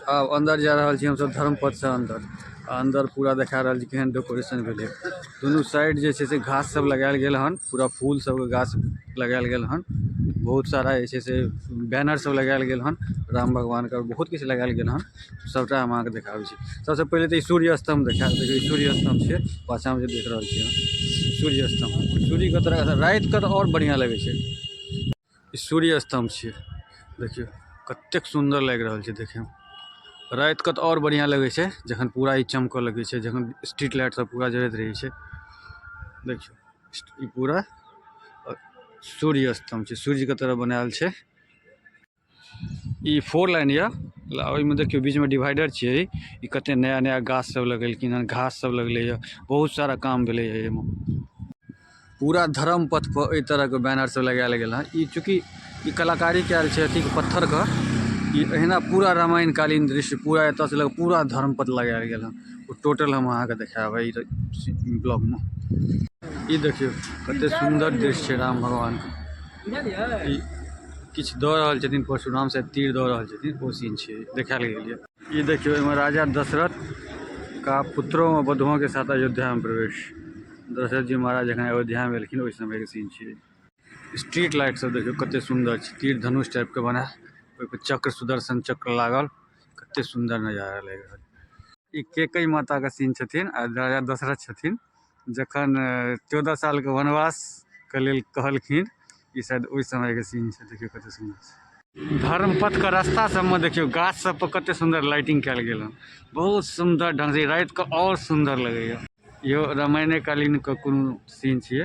आब अन्दर जा रहल छी हमसब धर्मपथ से अन्दर। आ अन्दर पूरा देखा रहल छी केहन डेकोरेशन भेलै। दुनू साइड जे छै से घास सब लगायल गेल हन, पूरा फूल सब के गाछ लगायल गेल हन। बहुत सारा जे छै से बैनर सब लगायल गेल हन, राम भगवान के बहुत किछ लगायल गेल हन। सबटा हम अहाँ के देखाबे छी। सबसे पहिले ते ई सूर्य स्तंभ देखा, देखियो ई सूर्य स्तंभ छै, पाछा में जे देख रहल छी अहाँ सूर्य स्तंभ। सूर्य के तरह रात के ते और बढ़िया लगे छै। ई सूर्य स्तंभ छिये, देखियो कतेक सुंदर लाग रहल छै देखे में। रात के ते और बढ़िया लगे छै जखन पूरा ई चमके लगे छै, जखन स्ट्रीट लाइट सब पूरा जरत रहे छै। देखियो ई पूरा सूर्य स्तंभ छै, सूर्य के तरह बनायल छै। ई 4 लाइन या, ओय में देखियो बीच में डिवाइडर छै, ई कते नया-नया गाछ सब लगेलखिन हन, घास सब लगले या, बहुत सारा काम भेले या एमे। पूरा धर्म पथ पर ए तरह के बैनर सब लगायल गेल हन। ई चूंकि ई कलाकारी कैल छै अथी के पत्थर के, ई एहिना पूरा रामायण कालीन दृश्य पूरा एता से लके पूरा धर्म पथ लगायल गेल हन। ओ टोटल हम अहाँ के देखायब ई ब्लॉग में। ई देखियो कते सुंदर दृश्य छै राम भगवान के। ई किछ द रहल छथिन परशुराम से तीर द रहल छथिन, ओ सीन छै देखायल गेल ये। ई देखियो एमे राजा दशरथ का पुत्रों व वधुओं के साथ अयोध्या में प्रवेश। दशरथ जी महाराज जखन अयोध्या में एलखिन ओहि समय के सीन छिये। स्ट्रीट लाइट सब देखियो कते सुंदर छै, तीर धनुष टाइप के बनायल, ओय पर चक्र सुदर्शन चक्र लागल, कते सुंदर नजारा लाग रहल। ई केकई माता के सीन छथिन आ राजा दशरथ छथिन जखन 14 साल के वनवास के लेल कहलखिन, ई शायद ओय समय के सीन छै। देखियो कते सुंदर छै। धर्मपथ के रास्ता सब में देखियो गाछ सब पर कते सुंदर लाइटिंग कैल गेल हन, बहुत सुंदर ढंग से रात के और सुंदर लगे या। इहो रामायणे कालीन के कोनो सीन छिये।